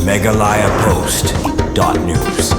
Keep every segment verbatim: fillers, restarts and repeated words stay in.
Meghalaya Post dot news.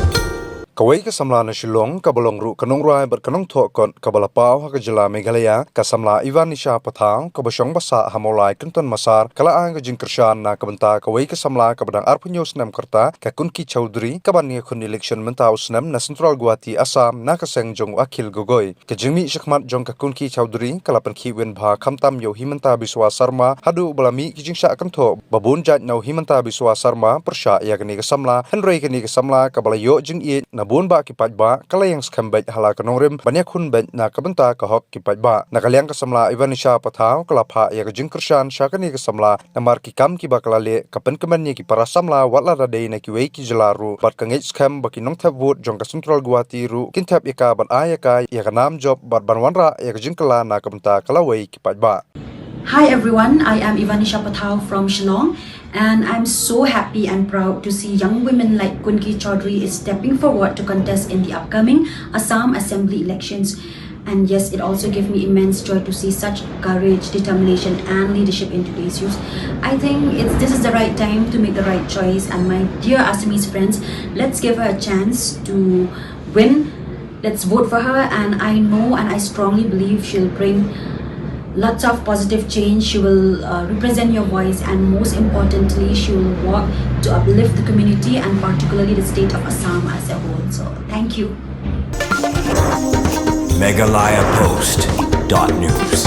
Kawei ka samla na Shillong kaba long ruh ka nongrwai bad ka nongthoh kot kaba la paw ha ka jylla Meghalaya, ka samla Ivanisha Pathaw kaba shong basah ha Mawlai Kynton Massar, ka la ai ka jingkyrshan na ka bynta kawei ka samla kaba dang arphew snem ka rta, ka Kunki Chowdhury, kaban ïakhun election mynta u snem na Central Guwahati, Assam, na ka seng jong u Akhil Gogoi. Ka jingmih shakhmat jong ka Kunki Chowdhury ka la pynkhih win bha khamtam ïa u Himanta Biswa Sarma, haduh ba la mih ki jingshah kynthoh ba bun jait na u Himanta Biswa Sarma pyrshah ïa kane ka samla, hynrei kane ka samla kaba la ïoh jingïeit na bun bah ki paidbah ka la ïeng skhem beit ha la ka nongrim ban ïakhun beit na ka bynta ka hok ki paidbah. Na ka liang ka samla Ivanisha Pathaw ka la phah ïa ka jingkyrshan sha kane ka samla namar ki kam kiba ka la leh ka pynkmen ïa ki para samla, wat la da dei na kiwei ki jylla ruh, bad ka ngeit skhem ba ki nongthep vote jong ka Central Guwahati ruh kin thep ïa ka bad ai ïa ka ïa ka nam jop bad ban wanrah ïa ka jingkylla na ka bynta ka lawei ki paidbah. Hi everyone, I am Ivanisha Pathaw from Shillong, and I'm so happy and proud to see young women like Kunki Chowdhury is stepping forward to contest in the upcoming Assam Assembly elections. And yes, it also gave me immense joy to see such courage, determination, and leadership in today's youth. I think it's this is the right time to make the right choice. And my dear Assamese friends, let's give her a chance to win. Let's vote for her. And I know and I strongly believe she'll bring lots of positive change. She will uh, represent your voice, and most importantly, she will work to uplift the community and particularly the state of Assam as a whole. So, thank you. Meghalaya Post dot news.